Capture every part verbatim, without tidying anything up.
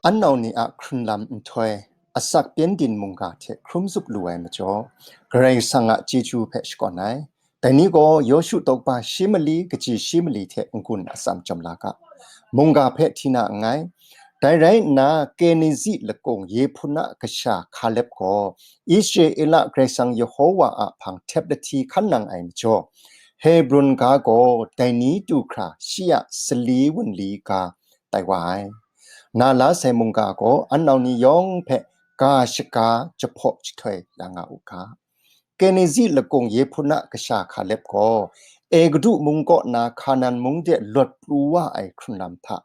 An nau ni a hkrun lam nhtoi, asak pyengdin mungga hte hkrum zup lu ai majaw, Karai Kasang a chyeju hpe shakawn ai. Dai ni gaw Yawshu daw kaba shi mali, kaji shi mali hte n-gun atsam chyawm la ga. Mungga hpe hti na nngai. Dai rai nna, Kenizi lakung Yehpuna kasha Hkaleb gaw Israela Karai Kasang Yehowa a hpang htep lahti hkan nang ai majaw, Hebron ga gaw dai ni du hkra shi a sali wunli ga tai wa ai. Na la sai mungga gaw an nau ni yawng hpe ga shaga jahpaw jahtoi ya nga u ga. Kenizi lakung Yehpuna kasha Hkaleb gaw Egutu mung kaw na Hkanan mung de lawt pru wa ai hkrun lam hta,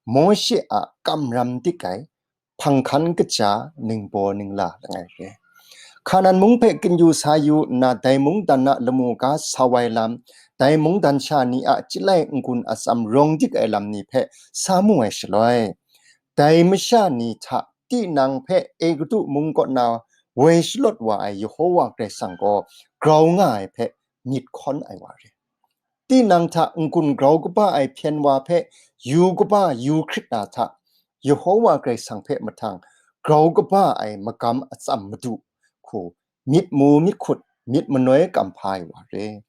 Mawshe a kamram dik ai, hpang hkan kaja, ningbaw ningla langai re. Hkanan mung hpe ginyu sa yu nna, dai mungdan a lamu ga sau ai lam, dai mungdan sha ni a chyalai n-gun atsam rawng dik ai lam ni hpe sa mu ai shaloi, dai masha ni hta tinang hpe Egutu mung kaw na woi shalawt wa ai Yehowa Karai Kasang gaw grau nga ai hpe myit hkawn ai wa re. Tinang hta n-gun grau kaba ai hpyen wa hpe yu kaba yu hkrit na hta, Yehowa Karai Kasang hpe mahtang grau kaba ai magam atsam madu hku myit mu myit hkut, myit manoi kam hpa ai wa re.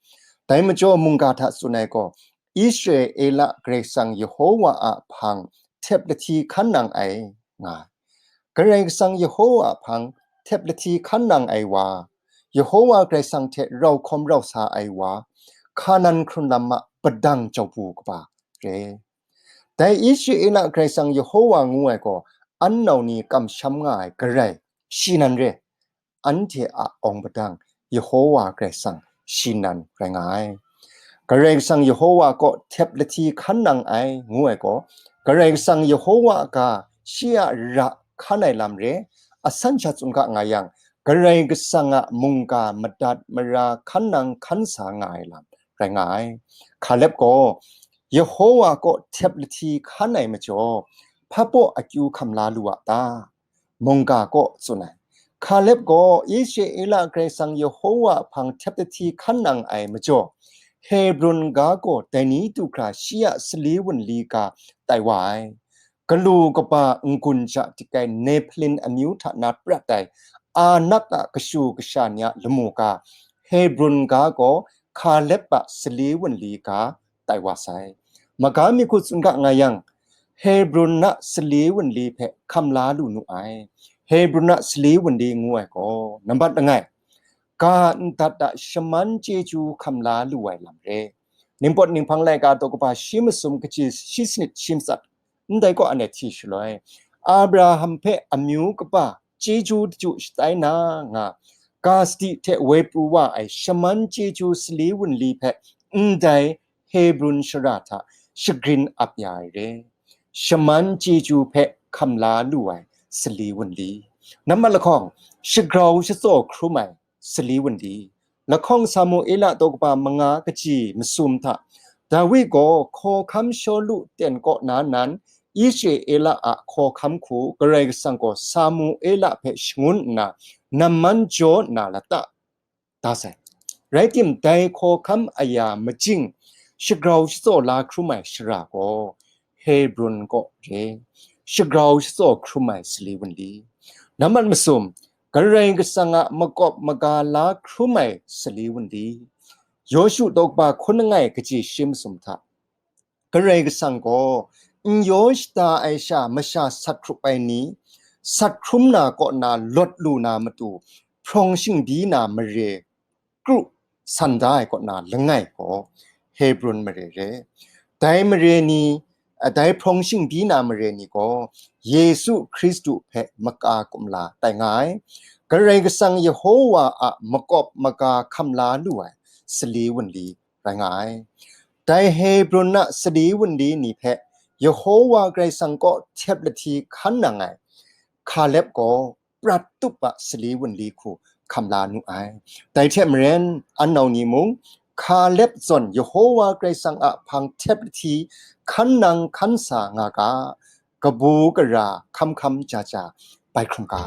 Dai majaw mungga hta tsun ai gaw, Israela Karai Kasang Yehowa a hpang htep lahti hkan nang ai nga ai. Karai Kasang Yehowa a hpang htep lahti hkan nang ai wa, Yehowa Karai Kasang hte rau hkawm rau sa ai wa, Hkanan hkrun lam a padang jau bu kaba re. Dai Israela Karai Kasang Yehowa ngu ai gaw, an nau ni kamsham nga ai Karai, shi nan re. Anhte a awng padang Yehowa Karai Kasang shi nan rai nga ai. Karai Kasang Yehowa kaw htep lahti hkan nang ai, ngu ai gaw, Karai Kasang Yehowa ga shi a ra hkan ai lam re, asan sha tsun ga nga yang, Karai Kasang a mungga madat mara hkan nang hkan sa nga ai lam rai nga ai. Hkaleb gaw Yehowa kaw htep lahti hkan ai majaw, hpa baw akyu hkam la lu a ta? Mungga kaw tsun ai. Hkaleb gaw Israela Karai Kasang Yehowa hpang htep lahti hkan nang ai majaw, Hebron ga gaw dai ni du hkra shi a sali wunli ga tai wa ai. Galu kaba n-gun ja dik ai Nephalin amyu hta na prat ai Anak a kashu kasha ni a lamu ga, Hebron ga gaw Hkaleb a sali wunli ga tai wa sai. Maga mi hku tsun ga nga yang, Hebron a sali wunli hpe hkam la lu nu ai. Hebron a sali wunli ngu ai gaw, nambat langai, ga ndat a shaman chyeju hkam la lu ai lam re. Ningpawt Ninghpang laika daw kaba shi masum kaji shi sanit shi matsat, ndai gaw anhte hti shaloi, Abraham hpe amyu kaba chyeju daju shatai na nga, ga sadi hte woi pru wa ai shaman chyeju sali wunli hpe ndai Hebron shara hta shagrin ap ya ai re. Shaman chyeju hpe hkam la lu ai sali wunli. Nambat lahkawng, shagrau shatsaw hkrum ai sali wunli. Lahkawng Samuela daw kaba manga kaji masum hta, Dawi gaw hkawhkam Shawlu ten kaw na nan, Israela a hkawhkam hku Karai Kasang gaw Samuela hpe shangun nna, namman jaw nna lata da sai. Rai tim, dai hkawhkam aya majing shagrau shatsaw la hkrum ai shara gaw Hebron kaw re. Shagrau shatsaw hkrum ai sali wunli. Nambat masum, Karai Kasang a makawp maga la hkrum ai sali wunli. Yawshu daw kaba hkun langai kaji shi masum hta, Karai Kasang gaw n yaw shada ai sha masha sat hkrup ai ni, sat hkrum na kaw na lawt lu na matu, hprawng shingbyi na mare kru san da ai kaw na langai gaw Hebron mare re. Dai mare ni, dai hprawng shingbyi na mare ni gaw Yesu Hkristu hpe maka kumla tai nga ai. Karai Kasang Yehowa a makawp maga hkam la lu ai sali wunli rai nga ai. Dai Hebron a sali wunli ni hpe Yehowa Karai Kasang kaw htep lahti hkan nang ai Hkaleb gaw prat tup a sali wunli hku hkam la nu ai. Dai hte maren, an nau ni mung, Hkaleb zawn Yehowa Karai Kasang a hpang htep lahti hkan nang hkan sa nga ga, kabu gara hkam hkam ja ja bai hkrum ga.